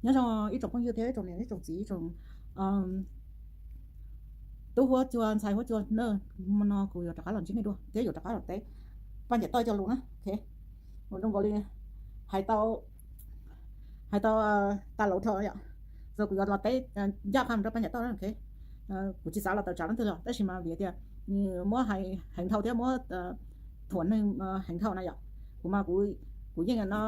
Nyob zoo ib tsoom phooj ywg thiab ib tsoom niam ib tsoom txiv ib tsoom tub huab cua ntxhais huab cua na, no kuv yuav rov qab los ntsib nej dua thiab yuav rov qab los teb Paj Ncaim Toj cov lus na. Ua zoo nkaus li hais tau, hais tau tas laus dhau yom, kuv yuav los teb ncaj qha rau Paj Ncaim Toj na. Kuv tsis xav los tawm tsam leej twg los tab sis mas vim tias muab hais heev dhau thiab muab thuam neeg heev dhau na yom. Kuv mas kuv yeej no,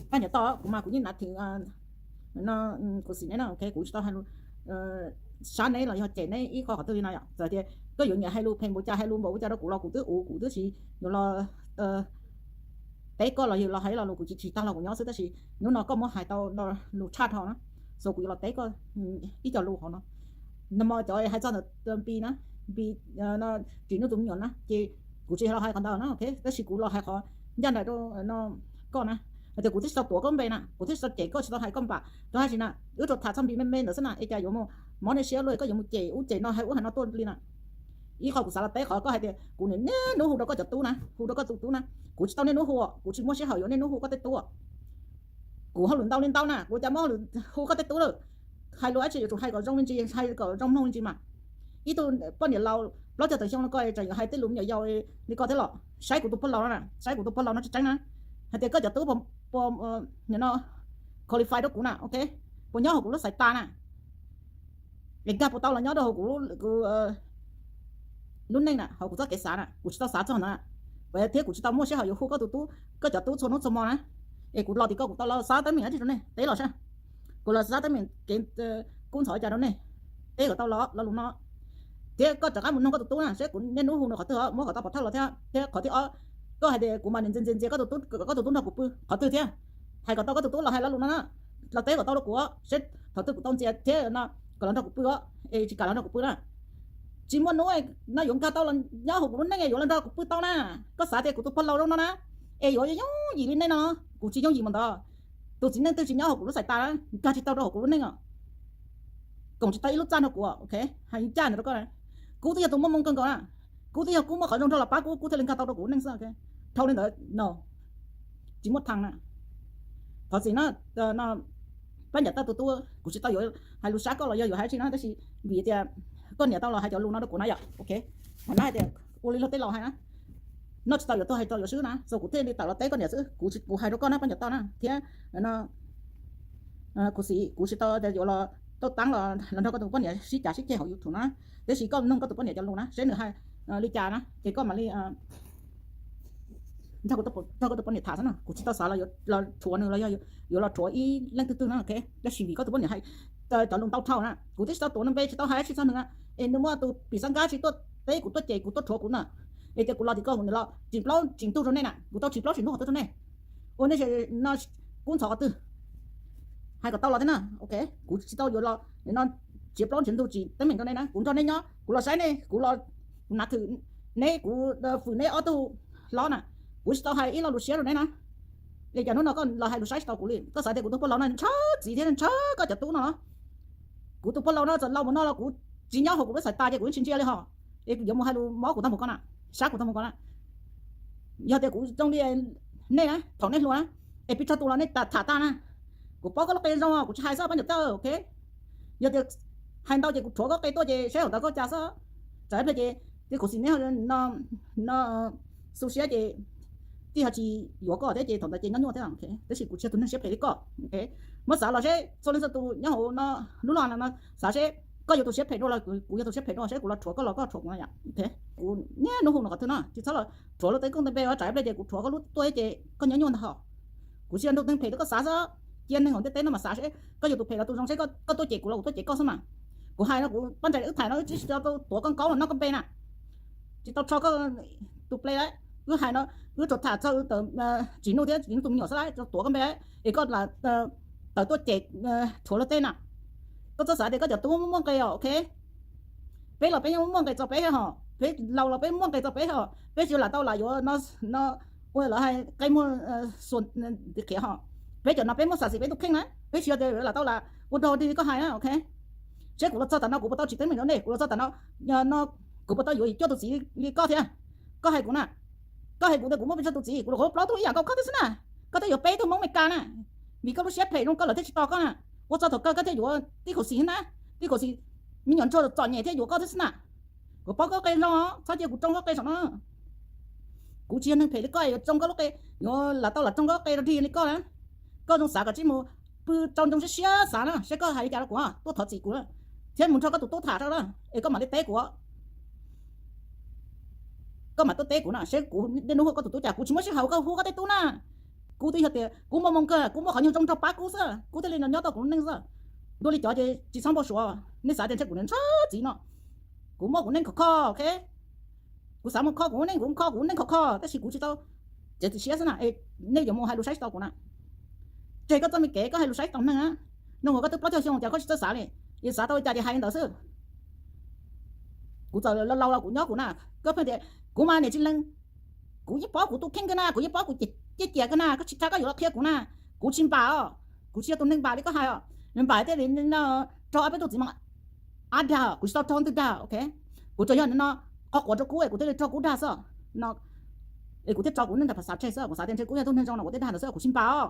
Paj Ncaim Toj kuv mas kuv yeej nav thim no, kuv xim neb no, kuv tsis tau hais lus sab neb los yog cem neb ib qho qhov twg li no yom. Txawm tias koj yuav nyiam hais lus phem npaum cas hais lus npaum ua cas rau kuv los kuv twb ua kuv twb tsis yuav los teb koj los yog los hais lo lus, kuv tsis tsis tag los kuv nyob xwb tab sis hnub no koj muab hais tau lus tshaj dhau na, so kuv yuav los teb koj ib co lus hauv no. Nag hmo cov hais txog ntawm Npi na, Npi, Ris Nuj tus me nyuam na ces kuv tsis los hais qhov ntawd na, tab sis kuv los hais qhov ncaj nraim rau no koj na, hais tias kuv twb tsis tau tuav koj npe na, kuv twb tsis tau cem koj, tsis tau hais koj npam rau hais tsis na, wb rau tham txog Npi me me ntawd xwb na es cas yuav mus mob nej siab luaj koj yuav mus cem ub cem no hais ub hais no tuaj li na. Ib qho kuv xav los teb qhov koj hais tias kuv niaj niaj hnub hu rau koj cov tub na, hu rau koj tus tub na, kuv tsis tau niaj hnub hu, kuv tsis muaj sij hawm yuav niaj hnub hu koj tej tub. Kuv hauj lwm ntau li ntau na, kuv cas muaj hauj lwm hu koj tej tub lawm. Hais lus dab tsi yuav tsum hais kom zoo me ntsis, hais kom zoo mloog me ntsis mas. Ib tug poj niam laus plaub caug tawm xyoo no koj tseem yuav hais tej lus me nyuam yaus li koj thiab los saib kuv tus pog laus no na, saib kuv tus pog laus no tseeb tseeb na, hais tias koj cov tub puas, puas no qualify rau kuv na, ok, puas nyob hauv kuv lub xaiv tas na, es nkag puas tau los nyob rau hauv kuv lub neej na, hauv kuv txoj kev xav na, kuv tsis tau xav txog ntawd na, thiab kuv tsis tau muaj sij hawm yuav hu koj tus tub, koj cov tub txhua hnub txhua hmo na. Es kuv los tim koj kuv tau los xav teeb meem dab tsi rau nej, teb los saib, kuv los xav teeb meem kev kub ntxhov cas rau nej, teb kom tau los lo lus no. Thiab koj rov qab mus nug koj tus tub na seb kuv niaj hnub hu nws qhov twg os, muab kom tau pov thawj los thiab. Thiab qhov thib ob, koj hais tias kuv mas ntxias ntxias ntxias koj tus tub, kom koj tus tub nrog kuv pw qhov twg thiab? Hais kom tau koj tus tub los hais lo lus no na, los teb kom tau rau kuv seb thaum twg kuv tau ntxias thiab no kom los nrog kuv pw os, es tsis kam los nrog kuv pw na. Tsis muaj hnub no yuav nkag tau los nyob hauv kuv lub neej yuav los nrog kuv pw tau na. Koj xav tias kuv tus pog laus zoo no na, es yuav yooj yim li nej no, kuv tsis yooj yim mus ntawd. Tus txiv neej twg tsis nyob hauv kuv lub xaiv tas na, nkag tsis tau rau hauv kuv lub neej os. Koom tsis tau ib lub txaj nrog kuv, ok, hais ncaj ntawm rau koj. Kuv twb yog tus muaj moo kawg nkaus na, kuv twb yog kuv muaj qhov zoo nrog los pab kuv, kuv thiaj li nkag tau rau kuv lub neej xwb, ok. Dhau li ntawd no, tsis muaj thas na. Thov txim na, Paj Ncaim Toj tus tub, kuv tsis tau yuav hais lus sab koj los yog yuav hais dab tsi na, tab sis vim tias koj niam tau los hais cov lus no rau kuv na yom, ok. Qhov no hais tias ua li luag tej laus hais na, noj tsis tau yuav tuag hais tau yuav swb na, so kuv thiaj li tawm los teb koj niam xwb, kuv tsis, kuv hais rau koj na Paj Ncaim Toj na, thiab no kuv xim kuv tsis tau tias yuav los tau taab los los nrog koj tus poj niam sib cav sib ceg hauv YouTube no na. Tab sis koj nug koj tus poj niam cov lus na seb nws hais li cas na ces koj mam li nrog koj tus poj niam tham xwb no. Kuv tsis tau xav los rhuav nws los yog yuav los rhuav ib leej twg twg na, ok. Tab sis vim koj tus poj niam hais cov lus ntau dhau na, kuv twb tsis tau tuav nws npe, tsis tau hais dab tsi txog nws na, es nws muaj tus pim xab nkab tsis tuaj teb kuv, tuaj cem kuv, tuaj rhuav kuv na, es tias kuv los tim koj hu nws los tsis plaub tsis ntug rau nej na, kuv tau tsis plaub tsis ntug qhov twg rau nej, ua nej no kub ntxhov qhov twg, hais kom tau los thiab na, ok. Kuv tsis tau yuav los no tsis plaub tsis ntug tsis teeb meem rau nej na, kuv nrog nej nyob, kuv los saib nej, kuv los, kuv nav thwm neb, kuv fwm neb ob tug hlob na, kuv tsis tau hais ib lo lus siab rau neb na. Es cas hnub no koj los hais lus saib tsis tau kuv li? Koj xav tias kuv tus pog laus no ntshaw txiv thiab ntshaw koj cov tub no los? Kuv tus pog laus no txawm laus mus no los kuv tsis nyob hauv kuv lub xaiv tas ces kuv yeej tsis ntsia li hos. Es yuav mus hais lus mob kuv tag mus ko na, sab kuv tag mus ko na. Yog tias kuv zoo li nej na, thaum nej hluas na, es pes tsawg tus los nej tham tag na, kuv paub koj lub qe zoo, kuv tsis hais xwb Paj Ncaim Toj, ok. Yog tias hais ntau ces kuv rhuav koj qe tuaj ces saib thaum ntawd koj cas xwb. Txawm ib pliag ces kuv xim neb no xu siab ces tij ho tsis yuav koj thiab ces thaum ntawd ces nyob nyuaj thiab, tab sis kuv tsis yog tus neeg siab phem li koj, ok. Muab xav los seb txhua leej txhua tus nyob hauv no lub loj no xav seb koj yuav tus siab phem dua los kuv yog tus siab phem dua, seb kuv los rhuav koj los koj rhuav kuv no yom, ok. Kuv niaj hnub hu no qhov twg no tsis txhob los rhuav luag tej koob tej npe, tsam ib pliag ces kuv rhuav koj lub tuaj ces koj nyob nyuaj ntag hos. Kuv tsis yog tus neeg phem rau koj xav xwb, cia neeg hauv ntiaj teb no mas xav seb koj yog tus phem los tus zoo, seb koj tuaj cem kuv los kuv tuaj cem koj xwb mas. Kuv hais no kuv paj ntsais wb tham no wb tsis tau tuav koj nkaub los noj koj npe na, tsis tau tsho koj tus ple lawm. Wb hais no wb tsuas tham txog tawm Tsis Nuj thiab Tsis Nuj tus me nyuam xwb lawm, tsuas tuav koj npe lawm es koj lam tawm tuaj cem rhuav luag tej na. Koj txhob xav tias koj cov tub muaj muaj nqis os, ok. Peb los peb yeej muaj muaj nqis txog peb thiab hos, peb laus los peb muaj nqis txog peb thiab hos, peb tsis lam tau lam yuav no ua lawv hais qe muag xuas ntiv qhiav hos. Peb cov no peb muaj xav xis peb tus kheej na, peb tsis yog tias lam tau lam ua dog dig li koj hais na, ok. Seb kuv los txog tam no kuv puas tau tsis teeb meem rau nej, kuv los txog tam no no kuv puas tau yuav yim cuaj tus txiv li koj thiab. Koj hais kuv na, koj hais kuv tias kuv muaj pes tsawg tus txiv, kuv los qhuav plaub tug ib yam nkaus koj thiab xwb na. Koj twb yuav peb tug Hmoob Meskas na, Vim koj lub siab phem zoo koj lawv thiaj tsis tos koj na. Ua txog thaum kawg koj thiaj yuav tib khuv xim na, tib khuv xim me nyuam ntsuag txom nyem thiaj yuav koj thiab xwb na. Kuv paub koj qe zoo os, txhob cia kuv tsoo koj qe saum no. Kuv tsis yog neeg phem li koj yuav tsoo koj lub qe, yuav lam tau lam tsoo koj qe rau dig li koj na. Koj zoo xav kom tsij mus pw tsaus ntsoo siab siab xav na, saib koj hais li cas rau kuv, tuaj thov txim kuv na, thiab mus nrog koj tus tub tham rau na, es koj mam li teb kuv. Koj mam tuaj teb kuv na, saib kuv niaj hnub hu koj tus tub cas, kuv tsis muaj sij hawm koj hu koj tej tub na. Kuv twb yog tias kuv muaj moo kawg, kuv muaj qhov nyuag zoo nrog pab kub xwb, kuv thiaj li nyob tau kuv lub neej xwb. Dua li cov ces tsis txhob npau suav, nej xav tias ntshe kuv niag ntshaw txiv no. Kuv muaj kuv neej khov kho, ok. Kuv xav mus kho kuv neej, kuv kho kuv neej khov kho, tab sis kuv tsis tau txiav txim siab xwb na. Nej yuav mus hais lus saib tsis tau kuv na. Tseg koj txoj me kev koj hais lus saib tsis tau neeg na. Nug uas koj twb plaub caug xyoo cas koj tsis txawj xav li, es xav tau li cas ces hais li ntawd xwb. Kuv txawm laus laus los kuv nyob kuv na. Koj pheej tias kuv mas niam tsis lees, kuv yeej paub kuv tus kheej kawg na, kuv yeej paub kuv ciaj ciam kawg na, koj tsis txhob koj yuav los qhia kuv na. Kuv tsis npam os, kuv tsis yog tus neeg npam li koj hais os. Nws npam thiaj li raug ob peb tug txiv mos ab dag, kuv tsis tau raug ntwg dag, ok. Kuv tsuas yog no qhov quav rau kub es kuv thiaj li raug kub dag xwb. Es kuv thiaj tso kuv neej ntawm phas xav tseg xwb, kuv xav tias ntshe kuv yog tug neeg zoo no kuv thiaj dag ntawd xwb, kuv tsis npam os.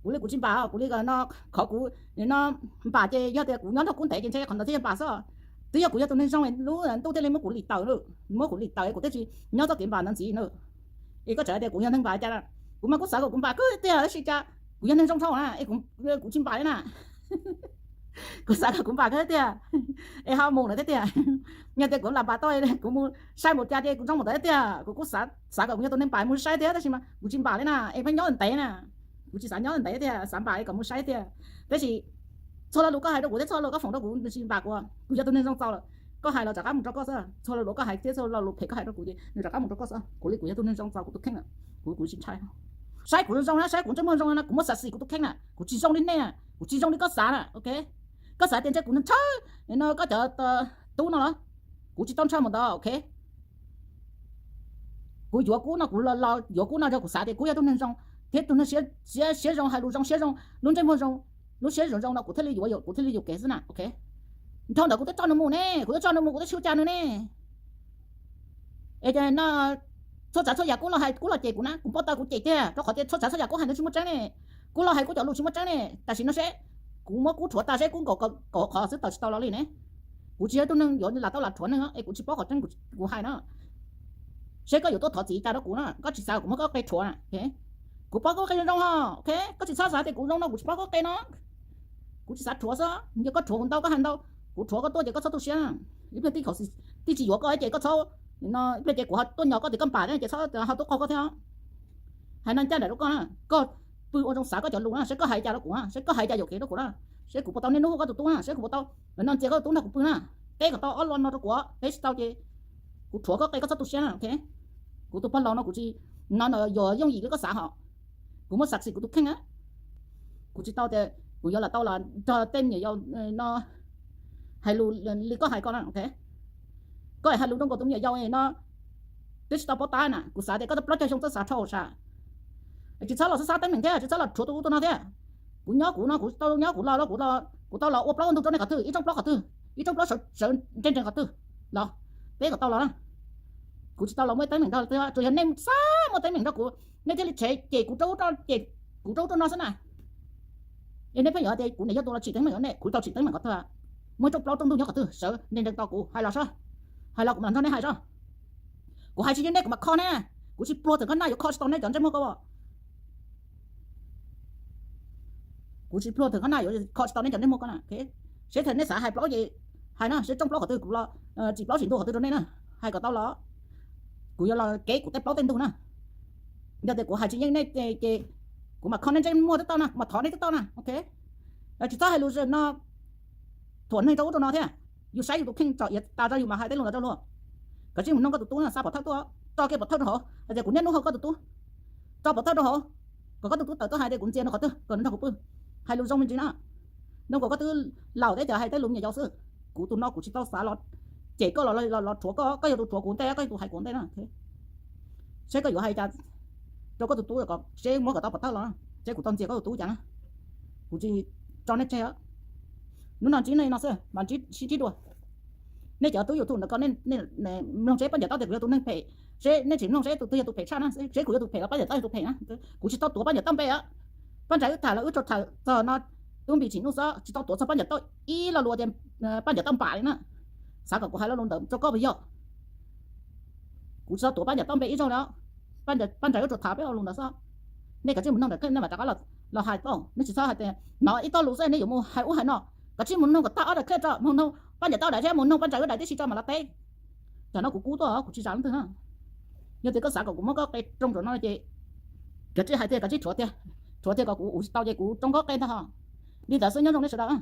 Kuv li kuv tsis npam os, kuv li no qhov kuv no npam ces yog tias kuv nyob nrog kub ntev ces ntshe qhov ntawd thiaj npam xwb. Twb yog kuv yog tus neeg zoo lub ntuj thiaj li muab kuv lim tawm, muab kuv lim tawm kuv thiaj tsis nyob txoj kev npam ntawd ntxiv na. Es koj tseem hais tias kuv yog neeg npam cas, kuv mas kuj xav kom kuv npam kawg tiag tab sis cas kuv yog neeg zoo dhau na es kuv tsis npam li na. Kuv xav kom kuv npam kawg tiag, es ho mus lawm thiab tiag. Yog tias kuv lam npam tau, kuv mus sai mus cas ces kuv zoo mus tau thiab tiag. Kuv kuj xav kom kuv yog tus neeg npam mus sai thiab tab sis mas kuv tsis npam li na, es pheej nyob ntev na. Kuv tsis xav nyob ntev tiag, xav npam kom mus sai tiag. Tab sis txhua lo lus koj hais rau kuv thiab txhua lo koj foom rau kuv nws tsis npam kuv. Kuv yog tus neeg zoo txaus lawm, koj hais los rov qab mus rau koj xwb. Txhua lo lus koj hais thiab txhua lo lus phem koj hais rau kuv ces nws rov qab mus rau koj xwb. Kuv li kuv yog tus neeg zoo txaus kuv tus kheej lawm, kuv kuv tsis ntshai. Saib kuv zoo zoo na, saib kuv ntsej muag zoo na, kuv muaj xav xis kuv tus kheej na, kuv tsis zoo li nej na, kuv tsis zoo li koj xav na, ok. Koj xav tias ntshe kuv ntshaw no koj cov tub no los, kuv tsis tau ntshaw mus ntawd, ok. Kuv yuav kub no, kuv los yuav kub no yog kuv xav tias kub yog tug neeg zoo thiab tus neeg siab zoo, hais lus zoo siab zoo, lub ntsej muag zoo, lub siab zoo zoo no kuv thiaj li yuav, kuv thiaj li yuam kev xwb na, ok. Dhau ntawd kuv twb tso nws mus ne, kuv twb tso nws mus, kuv twb tsis ua cas nws ne. Es no txhua tsav txhua yam kub los hais kub los cem kuv na, kuv npau taws kuv cem tiag, rau qhov tias txhua tsav txhua yam kub hais ntawd tsis muaj tseeb ne. Kub los hais kub cov lus tsis muaj tseeb ne, tam sim no seb kuv muab kub rhuav tas seb kub nkaum kaum qhov xwb tawm tsis tau los li ne. Kuv tsis yog tug neeg yuav lam tau lam rhuav neeg, es kuv tsis paub qhov tseeb kuv hais na. Seb koj yuav tuaj thov txim cas rau kuv na, koj tsis xav kom kuv muab koj qe rhuav na. Kuv paub koj qe zoo zoo ho, ok, koj tsis txhob xav tias kuv zoo no kuv tsis paub koj qe no. Kuv tsis xav rhuav xwb, yog koj rhuav kuv ntau koj hais ntau, kuv rhuav koj tuaj ces koj txhob tu siab. Ib pliag tij tij tsis yuav koj ces koj txhob, ib pliag ces kuv ho tuaj nyo koj tias koj npam ces txhob ho tuaj qaug koj thiab. Hais no ncaj nraim rau koj na, koj pw ua zoo xav koj cov lus na, seb koj hais cas rau kuv na, seb koj hais cas yuam kev rau kuv na, seb kuv puas tau niaj hnub hu koj tus tub na, seb kuv puas tau no ntxias koj tus tub nrog kuv pw na. Teb kom tau ob lo no rau kuv, teb tsis tau ces kuv rhuav koj qe koj txhob tu siab na, ok. Kuv tus pog laus no kuv tsis, no yuav yooj yim li koj xav hos. Kuv muaj xav xis kuv tus kheej na. Kuv tsis tau tias kuv yuav lam tau los nrog tej me nyuam yaus no hais lus li koj hais ko na, ok. Koj hais lus rau nkaus tus me nyuam yaus no twb tsis tau paub tab na, kuv xav tias koj tau plaub caug xyoo txawj xav dhau sav. Tsis txhob los xab xab teeb meem thiab, tsis txhob los rhuav tus ub tus no thiab. Kuv nyob kuv no, kuv tau nyob kuv los, kuv tau los ua plaub ntug rau nej qhov twg, ib rooj plaub qhov twg, ib rooj plaub sawv nrees nrees qhov twg los, peb kom tau los na. Kuv tsis tau los muaj teeb meem nrog, tsuas yog nej xav muaj teeb meem nrog kuv, nej thiaj li tshev cem kuv rau ub rau, cem kuv rau ub rau no xwb na. Es nej pheej yuav tias kuv niam yog tus los tsim teeb meem rau nej, kuv tau tsim teeb meem qhov twg? Muaj ib rooj plaub rooj ntug nyob qhov twg sawv nrees nrees tau kuv hais los soj, hais los kuv mam nrog nej hais soj. Kuv hais tsis yeej nej kuv mam kho nej, kuv tsis pluag tawm koj naj yuav kho tsis tau nej cov ntsej muag ko. Kuv tsis pluag tawm koj naj yuav kho tsis tau nej cov ntsej muag ko na. Seb thaum nej xav hais plaub ces hais na, seb rooj plaub qhov twg kuv los tsim plaub tsim ntug qhov twg rau nej na, hais kom tau los. Kuv yuav los kev kuv tej plaub tej ntug na. Yog tias kuv hais tsis yeej nej ces kuv mam kho nej ntsej muag twb tau na, kuv mam thov nej twb tau na, ok. Tsis txhob hais lus no thuam neeg rau ub rau no thiab. Yus saib yus tus kheej tsom iav tas tso yus mam hais tej lus ntawd rau luag. Koj tsij mus nug koj tus tub na, xa pov thawj tuaj, tso kiag pov thawj rau hauv hais tias kuv niaj hnub hu koj tus tub, tso pov thawj rau hauv, kom koj tus tub tawm tuaj hais tias kuv ntxias nws qhov twg kom nws nrog kuv pw. Hais lus zoo me ntsis na. Nug kom koj twb laus thiab cas hais tej lus me nyuam yaus xwb. Kuv tus no kuv tsis tau xav los cem koj los rhuav koj, koj yog tus rhuav kuv ua ntej, koj yog tus hais kuv ua ntej na. Seb koj yuav hais cas rau koj tus tub kom seb muab kom tau pov thawj los, seb kuv tau ntxias koj tus tub cas na. Kuv tsis tso nej tseg. Hnub no ntsib nej no xwb mas ntsib sib ntsib dua. Nej cov tub YouTube ntawd ko, mloog seb Paj Ntiam Tauj tias kuv yog tus neeg phem, seb nej tsis mloog seb tus twg yog tus phem tshaj na, seb kuv yog tus phem los Paj Ntiam Tauj yog tus phem na. Kuv tsis tau tuav Paj Ntiam Tauj npe os. Paj Ntsaim wb tham los wb tsuas tham txog no, tub npis tsim nuj xob, tsis tau tuav txog Paj Ncam Tauj ib lo lus tias Paj Ncam Tauj npam li na. Xav kom kuv hais lo lus ntawd rau koj puas yog? Kuv tsis tau tuav Paj Ncam Tauj npe ib zaug li. Paj Ntsaim wb tsuas tham peb lo lus ntawd xwb. Nej kav tsij mus noog daim clip nej mam rov qab los hais tau, nej tsis txhob hais tias hnov ib tog lus xwb nej yuav mus hais ub hais no. Kav tsij mus noog kom tag ob daim clip tso, mus noog Paj Ncam Tauj daim thiab mus noog Paj Ntsaim wb daim tib si tso mam los teb. Tam no kuv kub tuaj kuv tsis zam leej twg na. Yog tias koj xav kom kuv muab koj qe rooj saum no ces kav tsij hais tiag, kav tsij rhuav tiag, rhuav tiag kom kuv ua tau ces kuv rau koj qe ntag ho. Li ntawd xwb, nyob zoo nej sawv daws.